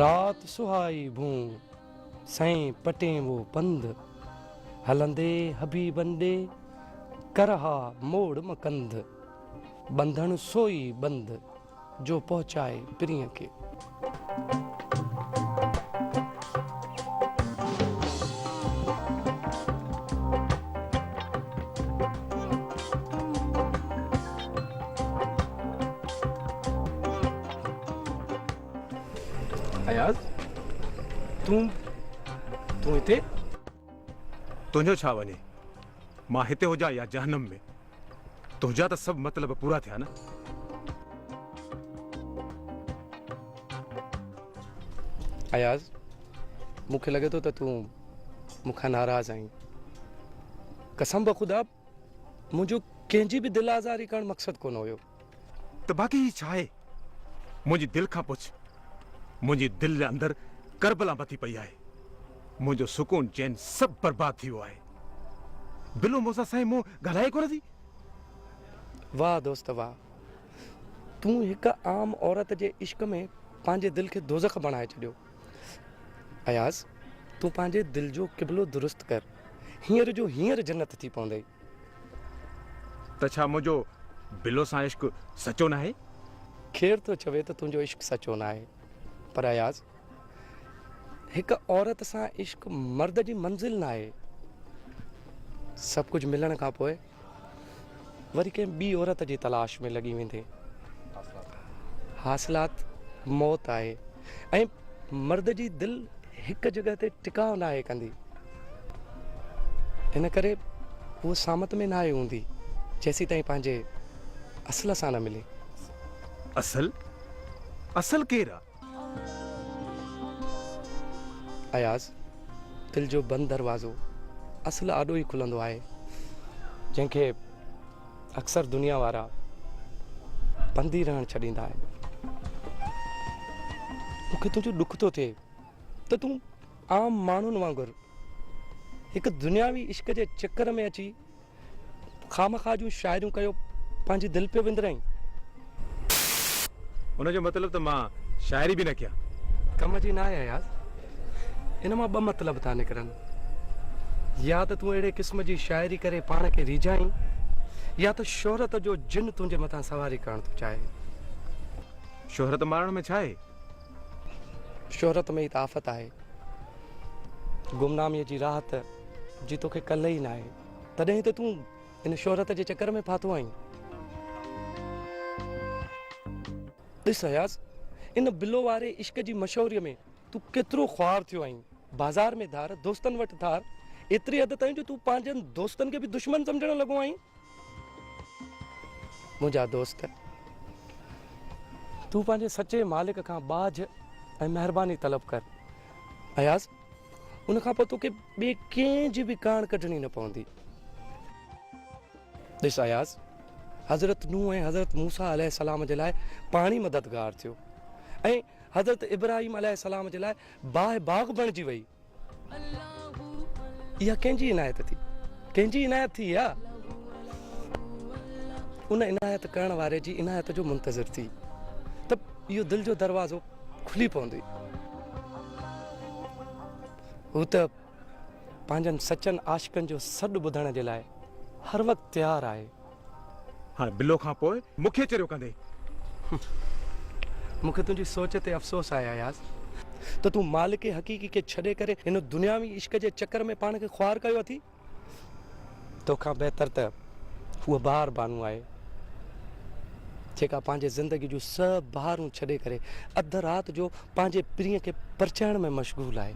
رات سهائي ڀونء، سئين پٽين وو پنڌ، هلندي حبيبن ڏي، ڪرها موڙ م ڪنڌ، ٻنڌڻ سوئي ٻنڌ، جو پهچائي پرينء کي. اياز، تون، تون هتي؟ تنهنجو ڇا وڃي؟ مان هتي هجان يا جهنم ۾، تنهنجا ته سڀ مطلب پورا ٿيا نه؟ اياز، مون کي لڳي ٿو ته تون مون کان ناراض آهين. قسم بخدا منهنجو ڪنهن جي به دل آزاري ڪرڻ مقصد ڪونه هيو. ته باقي هي ڇا آهي؟ منهنجي دل کان پڇ. منهنجي دل جي اندر ڪربلا متي پئي آهي. منهنجو سڪون چين سڀ برباد ٿي ويو آهي. بلو مون سان سائين منهن ڳالهائي ڪونه ٿي. واهه دوست واهه. تون هڪ عام عورت جي عشق ۾ پنهنجي دل کي دوزخ بڻائي ڇڏيو. اياز تون پنهنجي دل جو قبلو درست ڪر. هينئر جو هينئر جنت ٿي پوندئي. ته ڇا منهنجو بلو سان عشق سچو ناهي؟ ڪير ٿو چوي ته تنهنجو عشق سچو ناهي؟ پر اياز، هڪ عورت سان عشق مرد جي منزل ناهي. سڀ ڪجهه ملڻ کان پوء وري ڪنهن ٻي عورت جي تلاش ۾ لڳي ويندين. حاصلات موت آهي ۽ مرد جي دل هڪ جڳهه تي ٽڪاء ناهي ڪندي. ان ڪري هوء سامت ۾ ناهي هوندي جيسيتائين پنهنجي اصل سان نه ملي. اصل؟ اصل ڪير آ؟ اياز، دل جو بند دروازو اصل آڏو ئي کلندو آهي، جنهن کي اڪثر دنيا وارا بند ئي رهڻ ڇڏيندا آهن. مون کي تنهنجو ڏک ٿو ٿئي ته تون عام ماڻهن وانگر هڪ دنياوي عشق جي چڪر ۾ اچي خوامخواه جون شاعريون ڪيو پنهنجي دل پيو وندرائين. ان جو مطلب ته مان شاعري به نه ڪيان. ڪم جي ناهي اياز. ان مان ٻه مطلب ٿا نڪرن. يا ته تون اهڙي قسم جي شاعري ڪري پاڻ کي ريجهائين يا ته شهرت جو جن تنهنجي مٿان سواري ڪرڻ ٿو چاهي. شهرت ماڻڻ ۾ ڇا آهي؟ شهرت ۾ ئي ته آفت آهي. گمناميء جي راحت جي توکي ڪل ئي ناهي، تڏهن ئي ته تون ان شهرت جي چڪر ۾ ڦاٿو آهين. ڏس اياز، ان بلو واري عشق جي مشهوريء ۾ تون ڪيترو خوار ٿيو آهين. بازار ۾ ڌار، دوستن وٽ ڌار، ايتري حد تائين جو تون پنهنجن دوستن کي به دشمن سمجهڻ لڳو آهين. منهنجا دوست، تون پنهنجي سچي مالڪ کان ٻاجهه ۽ مهرباني طلب ڪر. اياز، ان کان پوء توکي ٻئي ڪنهن جي به ڪاڻ ڪڍڻي نه پوندي. ڏس اياز، حضرت نوح ۽ حضرت موسيٰ عليه السلام جي لاء پاڻي مددگار ٿيو ۽ حضرت ابراهيم عليه السلام جي لاء باهه باغ بڻجي وئي. اها ڪنهن جي عنايت ٿي؟ ڪنهن جي عنايت ٿي اها؟ ان عنايت ڪرڻ واري جي عنايت جو منتظر ٿي ته اهو دل جو دروازو کلي پوندي. هو ته پنهنجن سچن عاشقن جو سڏ ٻڌڻ جي لاء هر وقت تيار آهي. هاڻ بلو کان پوء مون کي چريو ڪندين. مون کي تنهنجي سوچ تي افسوس آهي اياز ته تون مالڪ حقيقي کي ڇڏي ڪري هن دنياوي عشق جي چڪر ۾ پاڻ کي خوار ڪيو اٿي. توکان بهتر ته هوء بهار بانو آهي جيڪا پنهنجي زندگي جون سڀ بهارون ڇڏي ڪري اڌ رات جو پنهنجي پرينء کي پرچائڻ ۾ مشغول آهي.